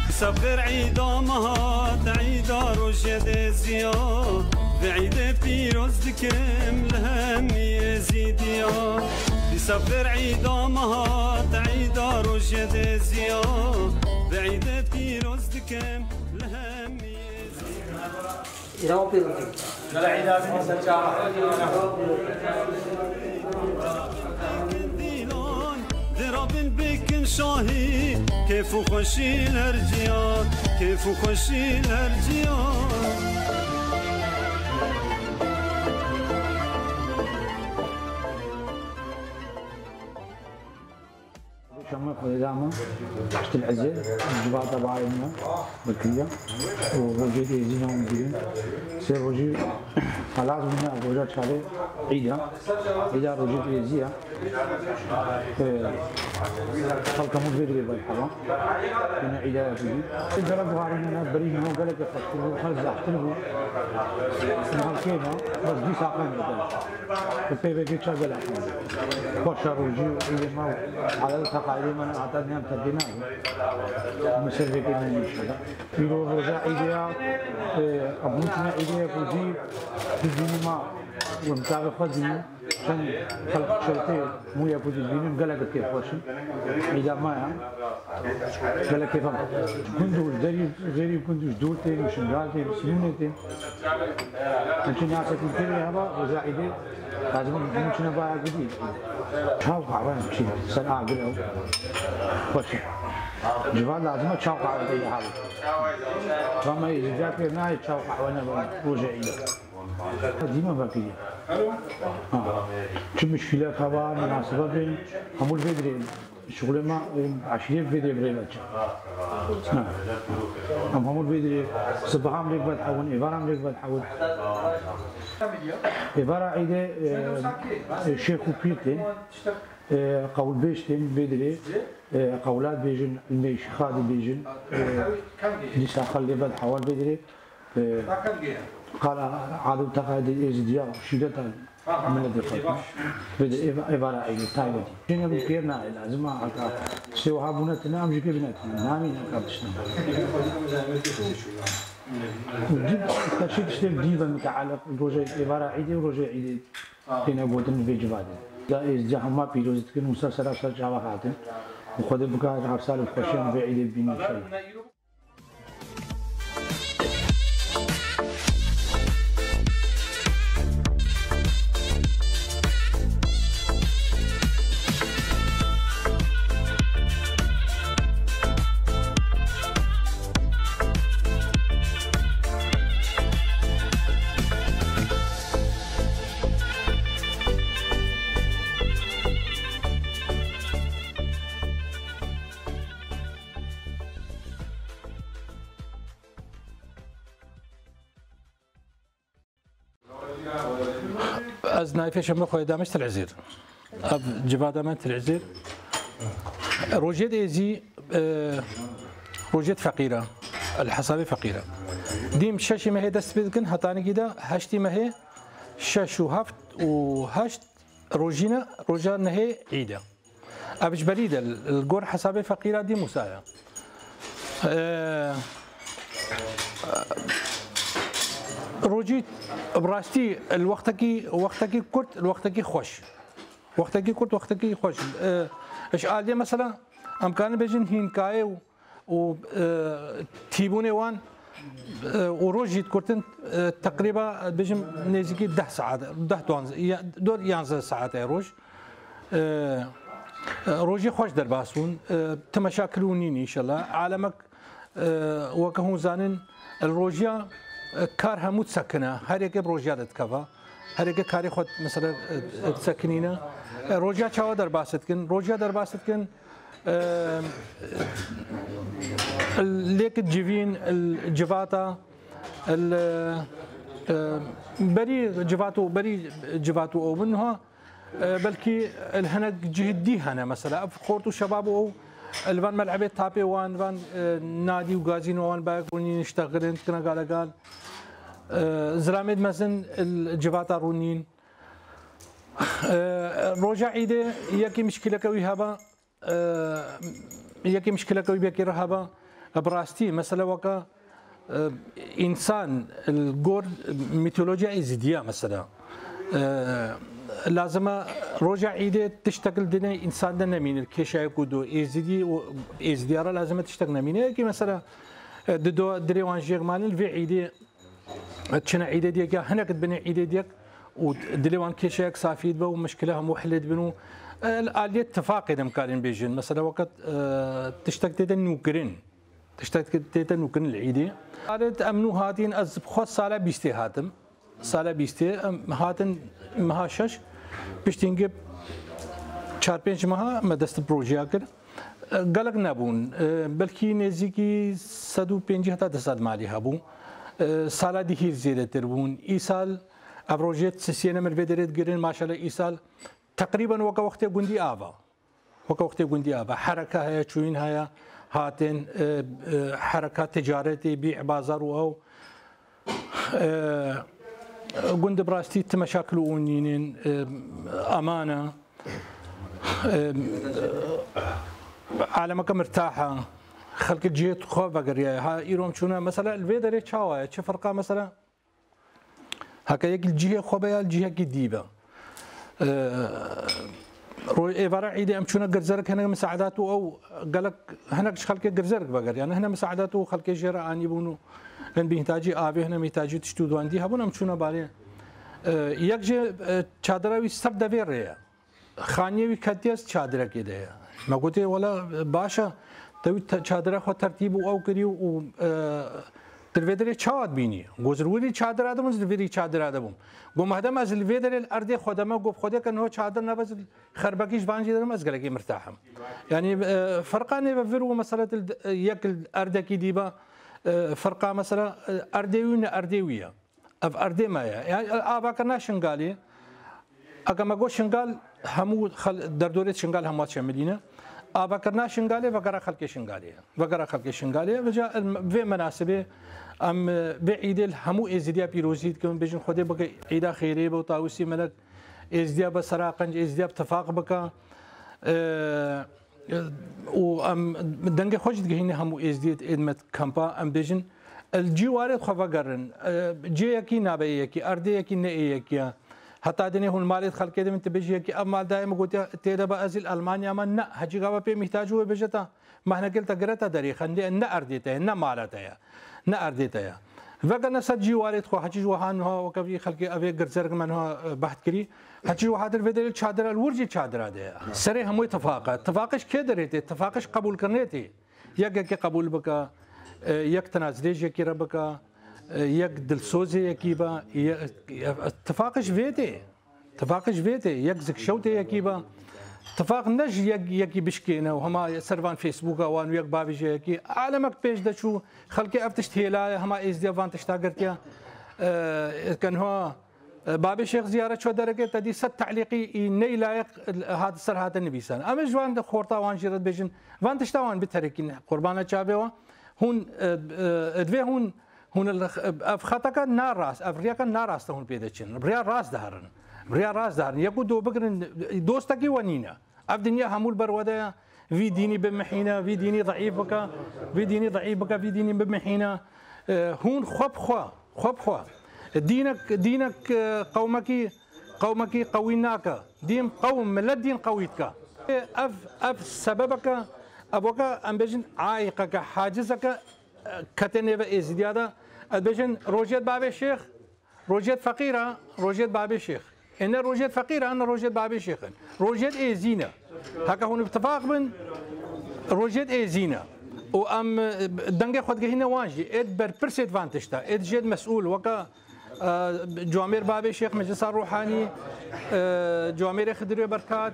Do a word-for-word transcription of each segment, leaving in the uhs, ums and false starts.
Dîsa bi xêr îda me hat, îda rojê dêziya. Vê îdê pîroz dikim li hemî êzîdiya. Dîsa bi xêr îda me hat, îda rojê dêziya. Vê îdê pîroz dikim li hemî êzîdiya. Dirabin bikin şahî, kêf û xweşî li her ciya, kêf û xweşî li her ciya. Şema Xwedê dama, işte Ezê, civata bayê min, Bekriya, û rojê dê êzî nam girin. Sê rojî xelas bûne, roja çarê îd e. Îda rojê dê êzî ye. Ee, xelk hemû vê dirê berheva. Yine îda ye bû. Gele guharî ne, berî hino gelek xweştir bû, her zehtir bû. Xelkê me, bes dîsa qenc bû. Bi pê vekê çav gelek xweş. Xweşa rojî û îdê me û alel teqaîdê me hata niyam terkê nabin. Min ser vekê me nîşe da. Îro roja îdê ya, e, em hûn çûne îdê ya ku jî dibînî ma û em çavê xwe dînin. Çend xelk şewtê hemû ya ku dibînin gelek kêfxweş in. Îda me ya. Gelek kêfa me. Gund û derî, xêrî gund û dûr tên, şingal tên, sinûnê tên. Em çi nasekî tê heba, roja îdê, lazim e hemû çine baya gudî. Çaw qahwe em çî, ser agir ew. Xweş e. Civan lazim e çaw qahwe tê hebe. Rama îdî pê nayê çaw qahwe ne roja îdê. Dîma vekiriye. Ha. Çi muşkîlek heba, minasibe bên, hemû vê dirê. Şixulê me, em, eşîrê vê dê birê veçe. Ha. Em hemû vê dê, sibahan lêk vedhewin, êvaran lêk vedhewin. Êvara îdê, e, e, şêx û pîr tên, e, qewlbêj tên vê dirê, e, qewla dibêjin, ilmê şîxa dibêjin, e, dîsa xelk lê vedhewa vê dirê. Ee, qala adet û teqaîdê êzîdiya û şîreta miletê xwe. Vê de êva-, êvara eynî taybetî. Jî ne bi kêr nayê, lazim a heta sê wiha bûne tune, em jî kê bine tune. Namîne ka tiştin. Û dî, teşî tiştê dî ve muteleq, rojê êvara îdê û rojê îdê têne gotin vê civadê. Da êzîdiya hema pîroz dikin û ser sera ser çava hatin. Û Xwedê bika her sal bi xweşiyan vê îdê bînin inşallah. Ez nayê pêşemê xwe damiş Til Ezêr. Ev civada me Til Ezêr. Rojê dê zî, e, rojê feqîr e. El hesabê feqîr e. Dîm şeşê mehê dest pê dikin, hetanîkî de heştê mehê, şeş û heft û heşt rojî ne, roja nehê îd e. Ev ji berî de li gor hesabê feqîra dî Musa ye. Ee, rojî bi rastî li wextekî, wextekî kurt, li wextekî xweş. Wextekî kurt, wextekî xweş. Ee, ji aliyê mesela em karin bêjin hînkayê û, û, e, tîbûnê wan, e, û roj jî dikurtin, e, teqrîba, e, bêjim nêzîkî deh saet, deh duanzeh, ya, dor yanzeh saet e roj. E, e, rojê xweş derbas bûn. E, ti meşakil û nîn înşallah. Alemek, e, weke hûn zanin, li rojiya, e, kar hemû disekine. Her yekê bi rojiya de dikeva. Her yekê karê xwe mesela, e, e, disekinîne. E, rojiya çawa derbas dikin? Rojiya derbas dikin, e, lêk civîn, civata, e, berî civat û berî civat û ew bin ha. E, belkî li hinek cihê dî hene, mesela, ev xort û şebab û ew li van melebê tapê wan, van, e, nadî û gazîn û wan bayek rûnîn, iştexilin, dikine galegal. E, zilamêd mezin li civata rûnîn. E, roja îdê yekî mişkileke wî heba, e, yekî mişkileke wî bekê re heba, Bi rastî, mesela weke, e, însan li gor mîtolojiya Êzidiya, mesela, e, lazim e roja Îdê tiştek li dinê însan de nemîne, kêşayek û do Êzidî û Êzidiya re lazim e tiştek nemîne. Yekî mesela, e, di do dilê wan jêr mane li vê Îdê, e, çine Îdê diyek ya hinek dibine Îdê diyek û dilê wan kêşayek safî dibe û mişkile hemû hilê dibin û, e, li aliyê tifaqê de em karîn bêjin. Mesela weke, e, tiştek tê de nûkirin. Tiştek tê te nûkirin li Îdê. Alet em nû hatîn, ez bi xwe sala bîstê hatim. Sala bîstê em hatin meha şeş. Piştî hingê çar pênc meha me dest bi rojiya kir. Gelek nebûn. Belkî nêzîkî sed û pêncî heta du sed malî hebû. Sala dihîr zêdetir bûn. Îsal ev rojê sisiyê ne min vê derê digirin, maşallah îsal teqrîben weke wextê gundî ava. Weke wextê gundî ava. Hereke heye, çûyîn heye, hatin, e, e, hereka ticaretê, bî bazar û ew. E, gund bi rastî ti meşakil û nînin, e, eman e. E, alemeke mirtah e. Xelk cihê xwe vegeriye. Ha, îro em çûne, mesela, li vê derê çawa ye? Çi ferqa, mesela? Heke yek li cihê xwe be ya li cihekî dî be. Ee, ro-, êvara Îdê em çûne Girzerik, hinek misaedat û ew gelek, hinek ji xelkê Girzerik vegeriyane, hinek misaedat û xelkê jê re anîbûn û hin mîhtacî avê, hinek mîhtacî tişt û dewendî hebûn, em çûne balê. Ee, yek jê, e, çadira wî ser devê rê ye. Xaniyê wî ketiye çadirekê de ye. Me gotê, wela baş e, te wî te-, çadira xwe tertîb û ew kirî û, e, tu li vê derê çawa dibînî? Got, ez li wirî çadira dibim, ez li virî çadira dibim. Got, madem ez li vê derê li erdê xwe de me, got, bi Xwedê ke niho çadir nebe, ez li xerbekî ji van jî derim, ez gelekî mirtah im. Yanî, e, ferqa nêve vir û meselet li, yek li erdekî dî be, e, ferqa mesela, e, erdê wî ne erdê wî ye. Ev erdê me ye. Yani, avakirina Şingalê, eke me got Şingal, hemû xel-, derdorê Şingal hema çemilîne. Avakirina Şingalê, vegera xelkê Şingalê ye. Vegera xelkê Şingalê ye. Vêca em, vê menasibê em, e, vê îdê li hemû Êzidiya pîrozî dikin. Bêjin Xwedê bike îda xêrê be û tawusî melek Êzidiya be sera qenc, Êzidiya bi tifaq bike. E, û em dengê xwe jî digihîne hemû Êzdiyê êd me kampa, em bêjin, li cî warê xwe vegerin. E, cê yekî nabe yê yekî, erdê yekî ne ê yekî ye. Heta dinê hûn malê xelkê dibin, tu bêjî yekî ev mal dayê min gotiye tê de be, ez ê li Elmanya me, ne, hecî gava pê mîhtac wê bêje te, mehnekê li te girete derê, xendê ne erdê te ye, ne mala te ye, ne erdê te ye. Vegerne ser cî warê xwe, hecî ji wiha niha weke vî xelkê ev ê girzerik me niha, e, behd kirî. Hecî wiha dir vê derê çadira li wir jî çadira de ye. Serê hemû tifaq e. Tifaqê ji kê derê tê? Tifaqê ji qebûlkirinê tê. Yek yekê qebûl bike, e, yek tinazlê ji yekî re bike, e, yek dilsozê yekî be, ye-, ye-, tifaqê ji vê tê. Tifaqê ji vê tê. Yek zikşewtê yekî be. Tifaq ne ji yek, yekî bişkêne û hema ser van Facebooka wan û yek bavêje yekî. Alemek pêş de çû, xelkê ev tişt hêlaye, hema Êzdiya van tişta girtiye. E, ke niha, e, Babê Şêx ziyare ço derekê te dî sed telîqî î neylayeq hat ser hate nivîsan. Em ê ji wan de xorta wan jî re dibêjin, van tişta wan biterekîn qurbana çavê wan. Hûn, e, e, divê hûn, hûn li x-, ev xeteke narast, ev riyeke narast e hûn pê de çin. Riya rast diherin. Riya rast diherin. Yek û do bigirin, dostekî we nîne. Ev dinya hemû li ber we de ye. Vî dînî bimihîne, vî dînî zeîf bike, vî dînî zeîf bike, vî dînî bimihîne. E, hûn xwe bi xwe, xwe bi xwe. Dînek, dînek, e, qewmekî, qewmekî qewî nake. Dîn qewm, milet dîn qewî dike. E, ev, ev sebebeke, ev weke em bêjin aîqeke, hacizeke, e, kete nêve Êzidiya de. Ez bêjin rojêt bavê şêx, Rojêt feqîr e, rojêt babê şêx. Ê ne rojêt feqîr e, ne rojêt babê şêx in. Rojêt êzî ne. Heke hûn bi tifaq bin, rojêt êzî ne. Û em, e, dengê xwe digihîne wan jî. Êd berpirsêt van tişta. Êd jêd mesûl. Weke, e, camêr babê şêx Meclisa Ruhanî, e, camêrê Xidirê Berkat.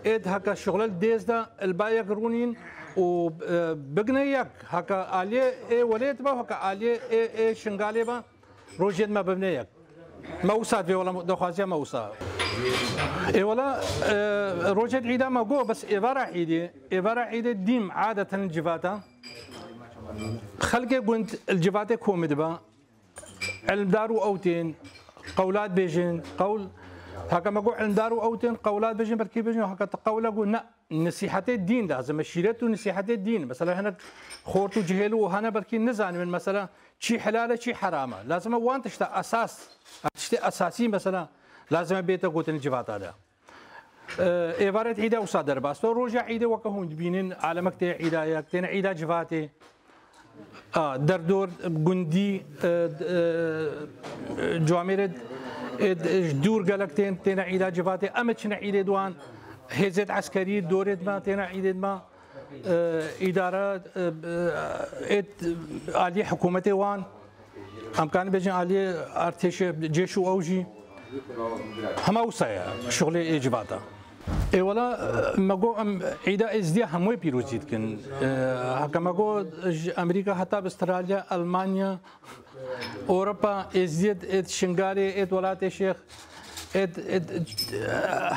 Êd heke şixule li dêz de, li ba yek rûnîn û, e, bigine yek. Heke aliyê ê welêt be, heke aliyê ê, ê Şingalê be. Rojêt me bibne yek. Me wisa divê wela daxwaziya me wisa. Ê wela, e, rojêt îda me got, bes êvara îdê, êvara îdê dîm adeten li civata. Xelkê gund li civatê komî dibe. Ilmdar û ew tên, qewlat bêjin, qewl, heke me got ilmdar û ew tên, qewlat bêjin, belkî bêjin, heke te qewle got, ne. Nisîhetê dîn lazim e, şîret û nisîhetê dîn. Mesela hinek xort û cihêl û hene belkî nizanibin mesela çî helal e, çî heram e. Lazim e wan tişta esas, tiştê esasî mesela lazim e bête gotin civata de. Êvaret îda wisa derbas be. Roja îdê weke hûn dibînin, alemek tê îda yek, têne îda civatê. A, derdor, gundî, e, e, camêrê, e, ji dûr gelek tên, têne îda civatê. Em çine îdê duan, hêzêt eskerî, dorêt me, têne îdêt me. E, îdare, e, e, êt aliyê hikûmetê wan. Em karin bêjin aliyê artêşê cêş û ew jî. Hema wisa ye şixulê ê civata. Ê wela, me got em îda Êzdiya hemûyê pîrozî dikin. E, heke me got ji Amerîka heta Astralya, Almanya, Ewropa, Êzdiyê êt Şingalê, êt welatê Şêx, êt, êt,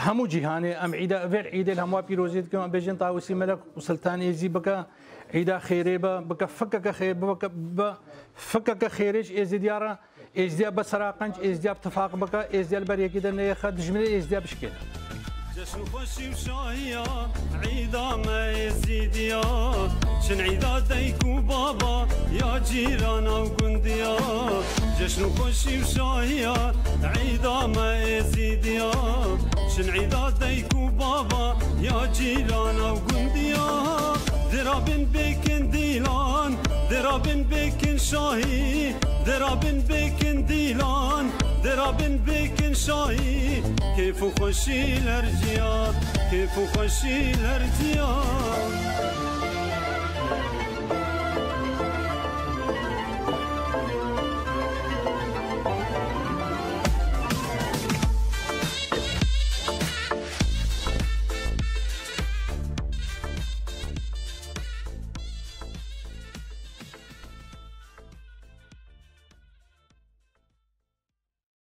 hemû cîhanê em îda, vêr îdê li hemû pîrozî dikin. Em bêjin Tawusî Melek û Siltan Êzî bike îda xêrê be, bike fikeke xê-, bike, be fikeke xêrê ji Êzidiya re. Êzdiya bi seraqenc, Êzdiya bi tifaq bike, Êzdiya li ber yekî de neyêxe, dijminê Êzdiya bişkêne. Ceşn û xweşî û şahiya îda me Êzîdiya. Çin îda dayk û baba ya cîrana û gundiya. Ceşn û xweşî û şahiya îda me Êzîdiya. Çin îda dayk û baba ya cîrana û gundiya. Dira bin bêkin dîlan, dira bin bêkin şahî, dira bin bêkin dîlan, dira bin bêkin şahî. Kêf û xweşî lerciya, kêf û xweşî lerciya.